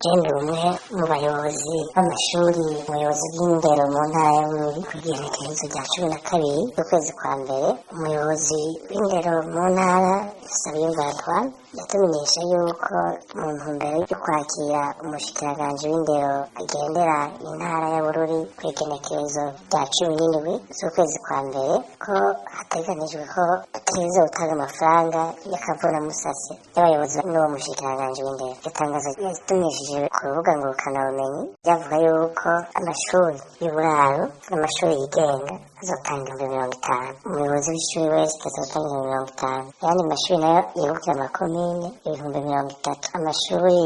Jenda umwe mu bayobozi b'amashuri, umuyobozi bw'indero mu ntara ya Bururi, ku igenekerezo rya 12 z'ukwezi kwa mbere, umuyobozi w'indero mu ntara Nsabiyumva Antoine yatumenyesha yuko mu ntumbero yo kwakira umushikiranganji w'indero agendera intara ya Bururi ku igenekerezo rya 17 z'ukwezi kwa mbere, ko hateganijwe ko tutegerezwa gutanga amafaranga y'akavunamusase y'abayobozi n'uwo mushikiranganji w'indero. Iryo tangazo yatumenyesheje ku rubuga ngurukanabumenyi ryavuga yuko amashuri y'uburaro n'amashuri yigenga azotanga 50,000, umuyobozi w'ishuri wese azotanga 50,000, ayandi mashuri nayo yegukira amakomine 30,000, amashuri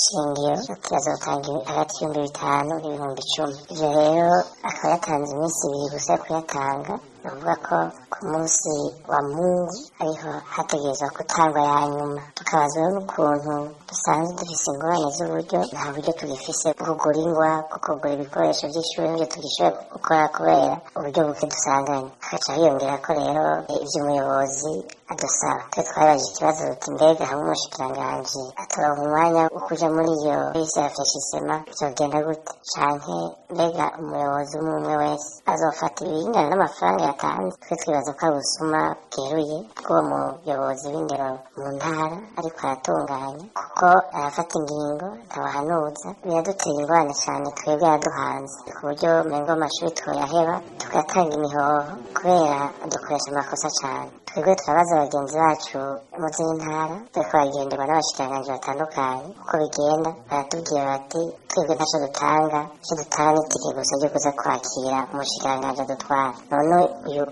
shingiro azotanga hagati y'5,000 n'10,000. Ivyo rero akaba yatanze iminsi 2 gusa yo kuyatanga, ni ukuvuga ko ku munsi wa Mungu ariho hategerezwa gutangwa ya nyuma. Tukabazwa n'ukuntu dusanzwe dufise ingorane z'uburyo, nta buryo tugifise bwo kugura ingwa, bwo kugura ibikoresho vy'ishuri, nivyo tugishoboye gukora kubera uburyo buke dusanganye. Hagaca hiyongera ko rero ivyo umuyobozi adusaba. Twe twabaje ikibazo tuti: mbega hamwe umushikiranganji atoronka umwanya wo kuja muri iyo bisi ya feshisema vyogenda gute? Canke mbega umuyobozi umwe umwe wese azofata ibingana n'amafaranga yatanze? Twe twibaza ko ari ubusuma bweruye bw'uwo muyobozi w'indero mu ntara ariko aratunganya, kuko arafata ingingo ntabahanuza. Biradutera ingorane cane, twebwe yaraduhanze ku buryo umengo amashuri twoyaheba tugatanga imihoho kubera dukoresha amakosa cane. Twebwe turabaza bagenzi bacu mu zindi ntara bariko baragenderwa n'abashikiranganji batandukanye uko bigenda, baratubwira bati: twebwe ntaco dutanga, ico dutanga n'itike gusa ryo kuza kwakira umushikiranganji adutwara. None uyu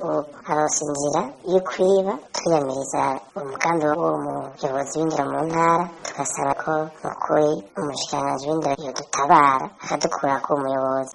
aronse inzira yo kwiba. Twiyamiriza umugambi w'uwo muyobozi w'indero mu ntara, tugasaba ko nukuri umushikiranganji w'indero yodutabara akadukura ku muyobozi.